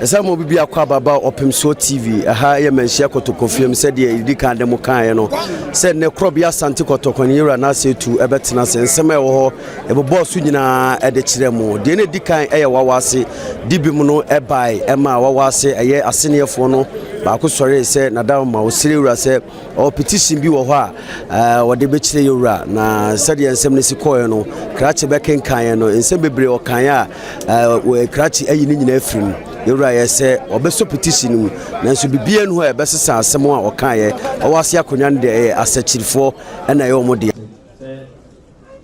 Ɛsɛ mo bibi akɔ ababa Ɔpemsoɔ TV. Ɛha yɛ Manhyia Kɔtɔkɔ fiem sɛdeɛ yɛdi kan de mo kaeɛ no sɛ nnɛ Korɔbea Asante Kɔtɔkɔ ne Yɛwura Nase Atu ɛbɛtena ase. Nsɛm a ɛwɔ hɔ yɛbobɔɔ so nyinaa ɛde kyerɛ mo. Deɛ na ɛdi kan ɛyɛ Wawa ase dibim no ɛbae ɛma Wawa ase ɛyɛ aseneɛfoɔ no baako sɔree sɛ nadam ma ɔsrɛ wura sɛ ɔwɔ petition bi wɔ hɔ a wɔde bɛkyerɛ yɛwura, na sɛdeɛ nsɛm no si kɔɛ no, krakye bɛkenkaeɛ no, nsɛm bebree ɔkaeɛ a krakye ayi ne nyinaa afiri mu. Yɛwura yɛ sɛ ɔbɛsɔ petition no mu, nanso biribiara nu hɔ a ɛbɛsesa asɛm a ɔkaeɛ. Ɔwɔ ase akonnwa no deɛ, ɛyɛ asɛkyirifoɔ ɛna ɛyɛ ɔmo deɛ. Sɛ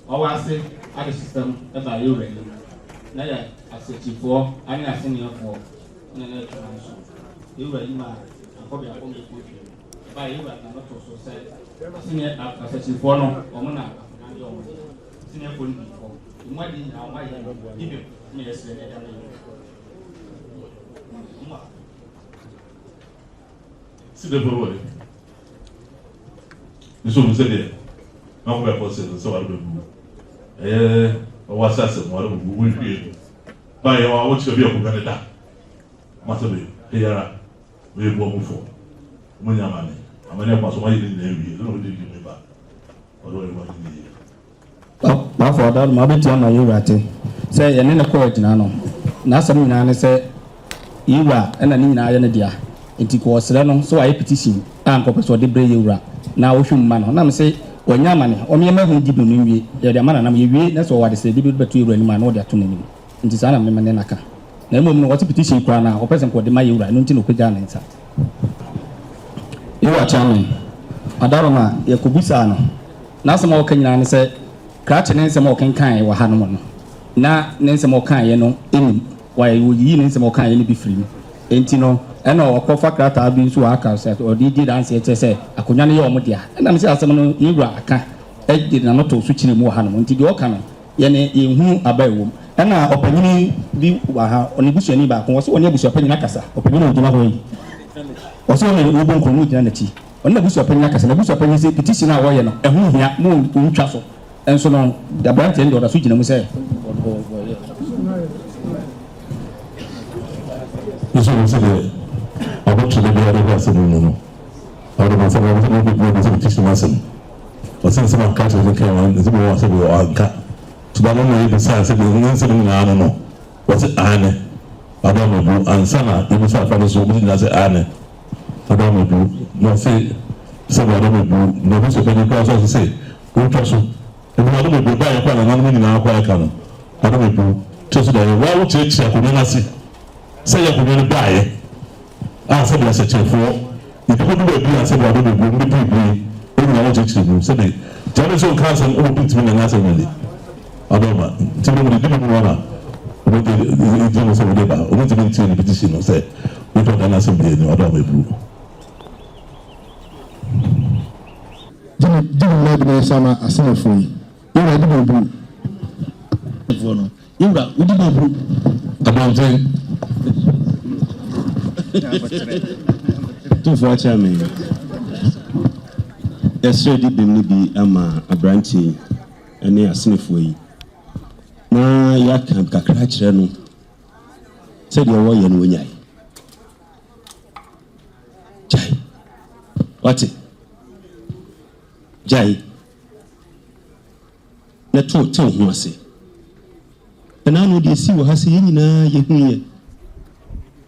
ɔwɔ ase adesesɛm ɛba yɛwura anim na yɛ asɛkyifoɔ ane aseneɛfoɔ ɛna na ɛtena nso yɛwura yi ma akɔbiakɔ mɛkɔ hwɛ ɛba yɛwura na no to so sɛ aseneɛ asɛkyifoɔ no, ɔmo na akonnwa deɛ ɔmo deɛ aseneɛfoɔ no bi kɔ emu adi nyinaa ɔmo ayɛ no dibem na yɛsrɛ ne ɛda no yɛ ɔmo a Sida fo wɔ nso mu sɛdeɛ na wɔn bɛkɔ sɛ sɛ wɔde bɛbu ɛyɛ ɔwɔ ase asɛm wɔde bɛbu wɔhwie no baayɛ wɔn a wɔkyerɛ bi akonnwa ne da masa bɛ eyara wɔyɛ bu ɔmo fɔ wɔn nyɛ amane amane akɔ so wɔn ayɛ ne nyinaa wie ɛna wɔde di mu ba ɔde wɔyɛ wɔn ayɛ ne yie. Baafo ɔda ma wobɛtua ma yɛwura te sɛ yɛne ne kɔɔ agyina no, n'asɛm nyinaa ne sɛ yɛwura ɛna ne nyinaa yɛ ne dea, nti kɔ ɔsrɛ no sɛ wayɛ petition a nkɔpɛ sɛ ɔde brɛ yɛwura na wohwɛ mu ma no. Nam sɛ wɔnyɛ amane ɔmeyɛ ho di no nwie, yɛde ama nanam yɛwie na sɛ ɔwɔ adesrɛ bi bɛto yɛwura anim a, na ɔde ato n'anim. Nti saa na mema ne naka, na mmom no wɔte petition koraa no a ɔpɛ sɛ nkɔde ma yɛwura ɛno nti na ɔpɛgyaa ne nsa. Yɛwura chairman adaroma, yɛkɔbusaa no, n'asɛm a ɔka nyinaa ne sɛ krakye ne nsɛm a ɔkenkan wɔ ha no mu no, na ne nsɛm a ɔkaeɛ no ɛnim wɔyɛ wɔyiyi ne nsɛm a ɔkaeɛ no bi firi mu. Enti no ɛna ɔkɔfa krataa bi nso wɔ aka sɛ ɔde di danseɛ kyerɛ sɛ akonnwa no yɛ ɔmo dea. Ɛnam sɛ asɛm no yɛwura aka ɛde n'ano to so kyerɛ mu wɔ ha nom, nti deɛ ɔka no yɛne yɛnhunu aba ɛwɔ mu. Ɛna ɔpanyini bi wɔ ha, ɔne busuani baako wɔ sɛ ɔne abusuapanyin akasa. Ɔpanyini a ɔgyina hɔ yi, ɔsɛ ɔne wɔbɔ nkɔmmɔ, gyina n'akyi, ɔne n'abusuapanyin akasa na abusuapanyin sɛ petition a wɔyɛ no ɛho hia mo ntwa so. Ɛnso no aberanteɛ no deɛ, ɔda so gyina mu sɛ ɔyɛ. Nso mu sɛdeɛ ɔbɛto de biara de asɛm mu no, ɔde ma sɛ ɔbɛsɛ ɔbɛ bi ɔbɛsɛ petition asɛm, ɔsɛ nsɛm aka kyerɛ ne kan wɔn nsɛm wɔ asɛm wɔ anka tuba no na yɛ bisa sɛ deɛ ne nsɛm nyinaa no wɔsɛ aane ɔdɔ ma bu ansa na ebi afa no so obi nyinaa sɛ aane ɔdɔ ma bu na ɔsɛ sɛ ɔdɔ ma bu na obi sɛ ɔbɛnyi kora so ɔsɛ sɛ ɔntwa so ebi ɔdɔ ma bu ba yɛ kɔ nananom nyinaa kɔ ɛka no ɔdɔ ma bu kyerɛ so deɛ wɔn awokyerɛkyerɛ akonnwa n'ase sɛ yɛ akonnwa no baayɛ a sɛdeɛ asɛkyerɛfoɔ yɛkɔkɔdu baabi a sɛdeɛ ɔdɔ ma bu mbɛdi ebie ɛnyina wɔkyerɛkyerɛ mu sɛdeɛ gyame nso nka asɛm ɔmo bi ntumi nana asɛm nani ɔdɔ ma nti mo de di mu wɔn a ɔmo de gyina mu sɛ ɔmo de ba ɔmo ntumi ntie ne petition no sɛ nipa dan asɛm bi ni ɔdɔ ma ebu. Gyina gyina mu na bi na ɛsɛ ama asenafoɔ yi, yɛwura di bɔ bu foɔ no, yɛwura wodi bɔ bu. Abɔnten. Tumfoɔ akyerɛ me, yɛsrɛ di bem no bi ama aberanteɛ yi ne asenefoɔ yi na yɛaka kakra kyerɛ no sɛdeɛ wɔyɛ no wɔnyae gyae, wate, gyae na to te wo ho ase. Ɛna no deɛ si wɔ ha sɛ yɛn nyinaa yɛhu yɛ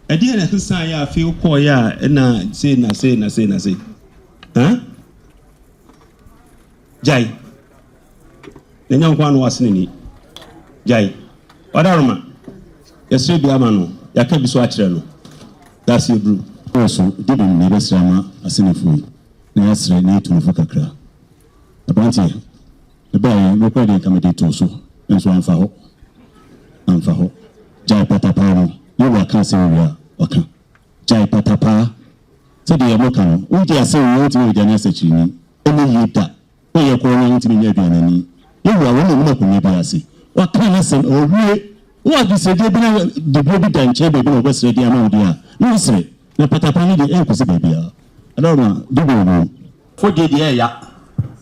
ɛdeɛ na ɛsesa yɛ. Afei wokɔɔyɛ a ɛna sei na sei na sei na sei ha, gyae na nya nkwa no wasene ni gyae. Ɔdaroma, yɛsrɛ bi ama no, yɛaka bi so akyerɛ no daase aduru. So didi na yɛbɛsrɛ ama asenefoɔ yi na yɛasrɛ na yɛtu no fo kakra. Aberanteɛ ɛbaeɛ mekora deɛ nka mede too so nso amfa hɔ, amfa hɔ. Gyae patapaa no. Yɛwura ka asɛm wie a ɔka gyae patapaa sɛdeɛ yɛmɔka no, wogye asɛm wie, wontumi aduane asɛkyerɛni ɛne yie da woyɛ korɔ no, wontumi nyɛ aduanani. Yɛwura wɔn na onim akonnwa bi ase, waka n'asɛm ɔwie, wowɔ adesrɛdeɛ bi na debue bi da nkyɛn baabi na wɔbɛsrɛ de ama wo deɛ a na wosrɛ na patapa no deɛ ɛnkɔsi baabiara. Adaroma de bɔɔbu. Fodie deɛ ɛya,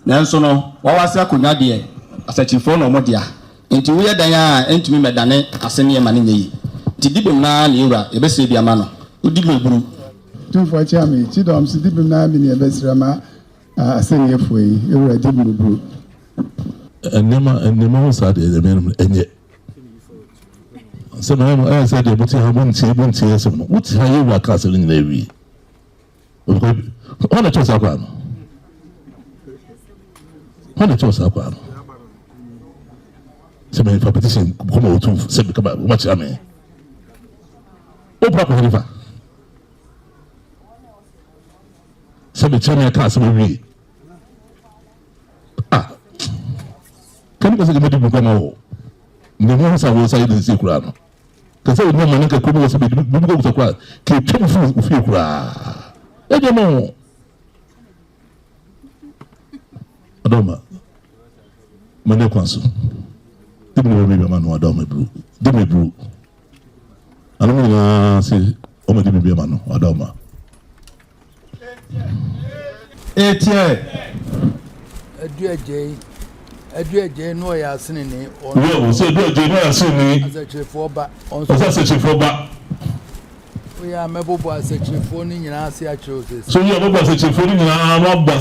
nanso no wawase akonnwa deɛ, asɛkyirifoɔ na ɔmo dea, nti woyɛ dan a ɛntumi mɛdane ase nneɛma no nyɛ yi. Nti dibem no ara na yɛn wura yɛbɛsrɛ bi ama no. Wodi mu aburu. Tumfoɔ Kyeame, Kyidɔm so dibem no ara bi na yɛbɛsrɛ ama asɛnniɛfoɔ yi. Yɛn wura di mu aburu. Nneɛma nneɛma ho saa deɛ ɛmɛ no ɛnyɛ sɛ mɛ ɛyɛ sɛ deɛ mote ha montie montie asɛm no wote ha yɛ wura ka asɛm no nyinaa wie Hwan na ɛkyerɛw saa kwaa no? Hwan na ɛkyerɛw saa kwaa no? Sɛ mɛfa petition kɔma otu sɛ kama wɔn akyerɛ me. Wopra kɔ hene fa. Sɛ mekyerɛ me aka asɛm awie. Ah, kani kɔ sɛ kɛmɛ di bu kama wɔ. Ne ho sa wɔ sa yɛ de nsie koraa no. Kɛ sɛ onya ma ne nka kurom wɔ sɛ biribi biribi kɔ koraa kɛ etwa mu firi ofie koraa ɛnyɛ ma wo adɔma ma ne kwan so de mi bɛ ma no adɔma buru de mi buru ano mu nyinaa se ɔma de mi bi ma no adɔma. Etiɛ. Adu Agyei, Adu Agyei no ɔyɛ aseneni. Wia o, sɛ Adu Agyei no ɔyɛ aseneni. Asɛkyerɛfoɔ ba. Ɔsɛ asɛkyerɛfoɔ ba. Woyɛ a mɛbobɔ asɛkyerɛfoɔ no nyinaa ase akyerɛ wo sɛsi. So woyɛ a mɛbɔ asɛkyerɛfoɔ no nyinaa no abɔ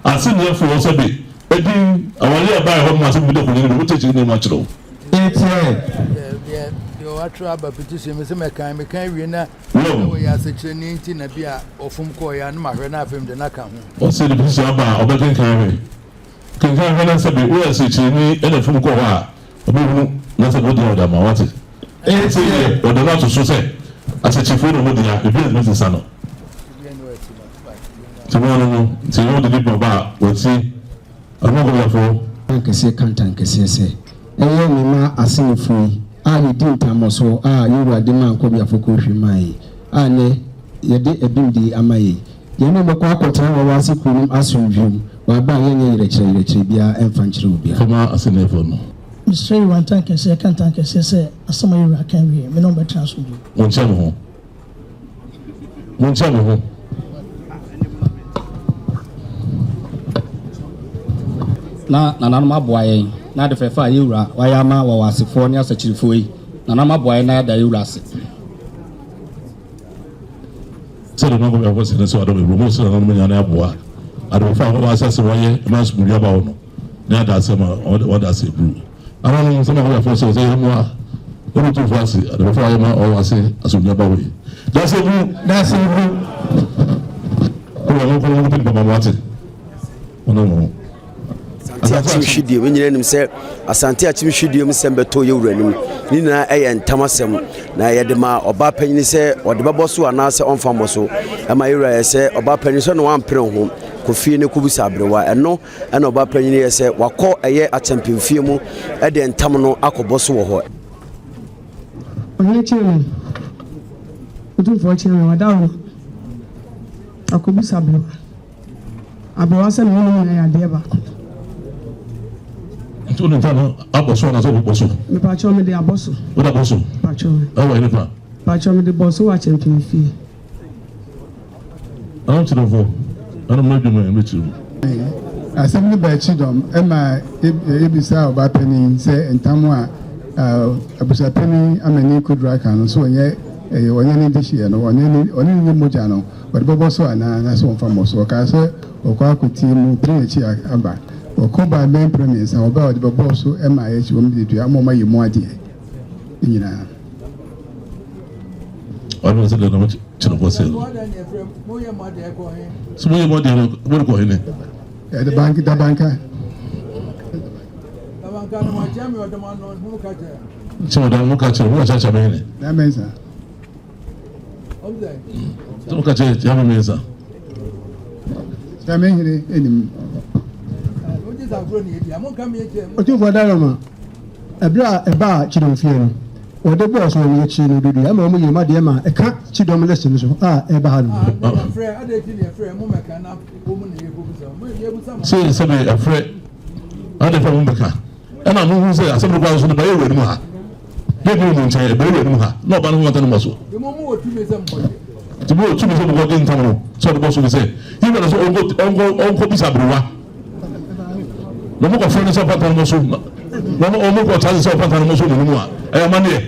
asenniafoɔ sɛbe edin awareɛ a ɛbaeɛ hɔ nom asɛm bi da akonnwa no mu mɛkyerɛkyerɛ nyinaa mu akyerɛ wo. Etiɛ. Deɛ deɛ watwerɛ aba petition me sɛ mɛkan mekan wie na Wɔ. Sɛ ɔyɛ asekyerɛni nti na bi a ɔfom kɔɔeɛ a, na mahwɛ na afei mede no aka ho. Ɔse ne petition aba a ɔbɛkenkan ahwɛ. Kenkan hwɛ na sɛbe woyɛ asekyerɛni na ɛfom kɔɔ hɔ a, ɔbɛhunu na sɛbe wo dea ɔde ama wo. Wate? Sei deɛ ɔde no ato so sɛ asekyerefoɔ na ɔmo dea, biribiara ntumi nsesa no. Nti mo ano no, nti na wode bi ba a, watie. Amoakobiafoɔ. Kɛseɛ ka ntankɛseɛ sɛ, Ɛyɛ me mma asenefoɔ yi a yɛdi ntammɔsoɔ a yɛn wura de maa Nkɔbiafoɔ Kɔhwiri maa yɛn a nnɛ yɛde abimdie ama yɛn. Yɛne wɔn bɛkɔ akɔtena Wawase kuro no mu asomdwoeɛ mu wɔ aberɛ a yɛnyɛ yerɛkyerɛ yerɛkyerɛ biara mfa nkyerɛ obiara. Fama asenefoɔ no. Mesrɛ Yehowa ntankɛseɛ ka ntankɛseɛ sɛ asɛm a yɛn wura ka awie, me ne wɔn bɛtena asomdwoeɛ mu. Monkyɛ mo ho. Monkyɛ mo ho. Na nananom aboa yɛn na ade fɛfɛ a yɛn wura wayɛ ama Wawasefoɔ ne Asakyirifoɔ yi, nananom aboa yɛn na yɛada yɛn wura ase. Sɛdeɛ Onyankopɔn Nyankopɔn se no sɛ ɔdɔ bebree, mo sɛ nananom nyinaa ne aboa ade fɛfɛ a wɔwɔ asase wɔayɛ ma asomdwoeɛ aba hɔ no ne adaase ma wɔda ase buru. Ananom nsɛm a wɔyɛ sɛ sɛ yɛmmoa wɔn tumfoɔ ase adebɔfo a wɔyɛ ma ɔwɔ ase asomdwoe aba hɔ yi. Dase bu! Dase bu! Wọ́n wọ́n kọ́ wọ́n kọ́ nípa màmú ate. Wọ́n náà wọ́n. Asante Akyem Hwidiem nyinaa nim sɛ Asante Akyem Hwidiem nsɛm bɛtɔ yɛ wura nim. Ne nyinaa ɛyɛ ntam asɛm na yɛde ma ɔbaa panyin sɛ ɔde bɛbɔ so anaasɛ ɔmfa mmɔ so. Ɛma yɛ wura yɛ sɛ ɔbaa panyin sɛ na wampere ho kɔ fie ne kɔbisa aberewa. Ɛno Ɛna ɔbaa panyin yɛ sɛ wakɔ ɛyɛ akyɛmpemfie mu de ntam no akɔbɔ so wɔ hɔ. Ɔhene kyerɛ me, Otumfoɔ kyerɛ me, ɔdaworo akɔbisa aberewa. Aberewa sɛ me ne no nyinaa yɛ adeɛ baako. Nti wode ntam no abɔ so anaasɛ wobɔ so? Mepakyɛw mede abɔ so. Wode abɔ so? Mepakyɛw. Ɛwɔ hene fa? Mepakyɛw mede bɔɔ so wɔ akyɛmpemfie. Akyerɛwfo, ɛna mo adwuma yɛ mɛkyerɛ mu. Asɛm no baa kyidɔm ma yebisaa ɔbaa panin sɛ ntam a abusuapanin Amani Kudru aka no so ɔnyɛ ɔnyɛ ne dehyeɛ no, ɔne ne ɔne ne nyɛ mogya no, ɔde bɛbɔ so anaa anaasɛ ɔmfa mmɔ so. Ɔkaa sɛ ɔkɔ akɔtie mu pere n'akyi aba. Ɔkɔ baa bɛn mprɛ mmiɛnsa, ɔbaa a ɔde bɛbɔɔ so maa yɛakyi wɔn de dua ama wɔayɛ mu adeɛ nyinaa. Ɔno sɛ deɛ na kyerɛ kɔ sɛ no. Sɛ moyɛ mo adeɛ no, mode kɔ hene? Ɛde bank dabanka. Sɛ ɔdan mo ka kyerɛ, mo ka kyerɛ kyerɛ me hene. Na mɛnsa. Sɛ mo ka kyerɛ kyerɛ me mɛnsa. Kyerɛ me hene anim. Otumfoɔ Daroma, ɛberɛ a ɛbaa Kyidɔm fie no, wɔde bɔɔ so no yɛkyee no dodua ma wɔn yɛɛ mu adeɛ ma ɛka Kyidɔm list no so a ɛreba ha nom. Sei sɛbe ɛfrɛ ade fɛ mo bɛka ɛna mo hu sɛ asɛm no koraa nso no bɛyɛ wɔ anim ha yɛ bi mo nkyɛn ɛbɛyɛ wɔ anim ha na ɔba no ho ntɛn mɔ so nti mo wɔ tumi sɛ mo kɔ gye ntam no sɛ ɔde bɔ so ne sɛ yi bɛ no sɛ ɔnkɔ ɔnkɔ ɔnkɔ bisa aberewa na ɔmo kɔfrɛ no sɛ ɔpata no mo so na ɔmo kɔ kyase sɛ ɔpata no mo so ne mu a ɛyɛ amaneɛ.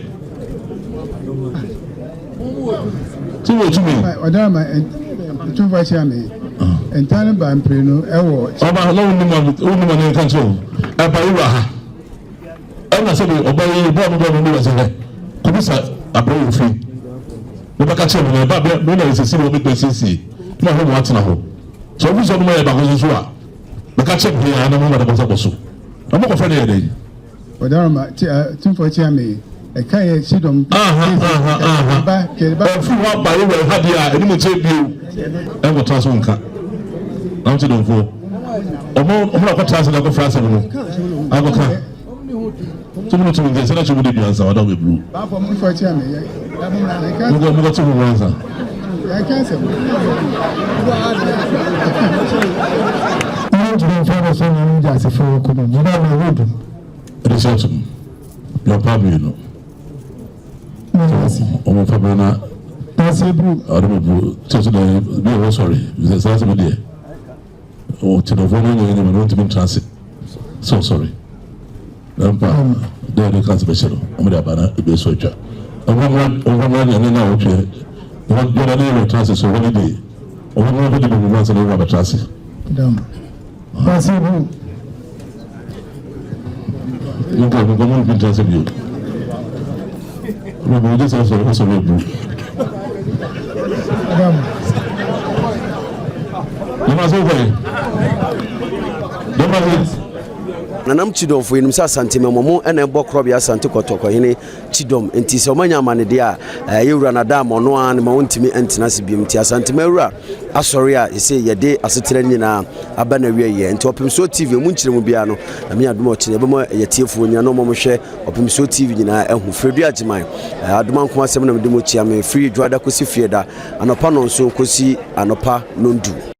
Sɛ wɔ tumi. Ɔdan ma tumfo akyia me. Ntan no ba mprenu ɛwɔ. Ɔba na wonim a wonim a ne nka nkyerɛ wo. Ɛba wura ha. Ɛna sɛ de ɔba yi bɔɔ no bɔɔ no ne wɔ sɛ hɛ. Kɔbisa abrɛ wɔ fie. Na bɛka kyerɛ me na ɛba bɛ me na ɛsɛsi na wɔbɛdwa siesie. Na hɔ mo atena hɔ. Sɛ obi sɛ ɔno yɛ baako nso a bɛka kyerɛ me a na mo ma de bɔ sɛ bɔ so. Na mo kɔfɛ ne yɛ dɛn? Ɔdaroma ti a tumfoɔ kyia me ɛka yɛ Sidom ba kɛba. Ɔfiri hɔ aba yɛ wɔ ha deɛ a ɛne mo nkyɛn bio ɛnkɔtra so nka na wote dɔmfoɔ ɔmo ɔmo na kɔtra ase na kɔfra asɛm no akɔka tumi no tumi nkyɛn sɛ na kyɛ mu de duansa ɔda ɔbɛburu mokɔ mokɔ te ho wansa. Mentumi mfa bɛsɔ nananom gyasefoɔ kɔma mu ba ma ɛwɔ dum. Ɛde sɛ atum yɛmpa mmienu ɔmo fa bɛ na ɔde mo bu kyɛ so dɛ bi ɛwɔ sɔre sɛ saa asɛm deɛ ɔkyerɛfoɔ no nyɛ nyɛ no ntumi ntra ase sɛ ɔsɔre na mpa dɛ ɛde kansa bɛhyɛ no ɔmo de aba na ebi nso atwa ɔmo mmra nyɛ ne na ɔtwe ɔmo ne yɛ tra ase so wɔn de ɔmo mmra bɛde bɛbu mu ansa na ɔmo abɛtra ase. Nka nka mo nti ase bio. Mo mo gye sɛ sɛ sɛ mo bu. Dɛm ase kɔ yi. Dɛm ase. Nanam Kyidɔmfoɔ yɛnim sɛ Asante Mɛmɔmo na ɛbɔ korɔbea Asante Kɔtɔkɔhene Kyidɔm nti sɛ ɔmanya amanedeɛ a ɛyɛ wura no ada ama ɔno ara ne ma ɔntumi ntena ase biom nti Asante Mawura asɔre a ɛsɛ yɛde asetena no nyinaa aba na wieɛ nti Ɔpemsoɔ TV ɔmu nkyerɛ mu biara no na menya adom ɔkyena yɛbɛma yɛtiefoɔ nyina na ɔma mohwɛ Ɔpemsoɔ TV nyinaa ahu Fredu Agyeman adoma nko asɛm na mede mu kyia me firi dwoada kɔsi fieda anɔpa nɔnso kɔsi anɔpa nondu.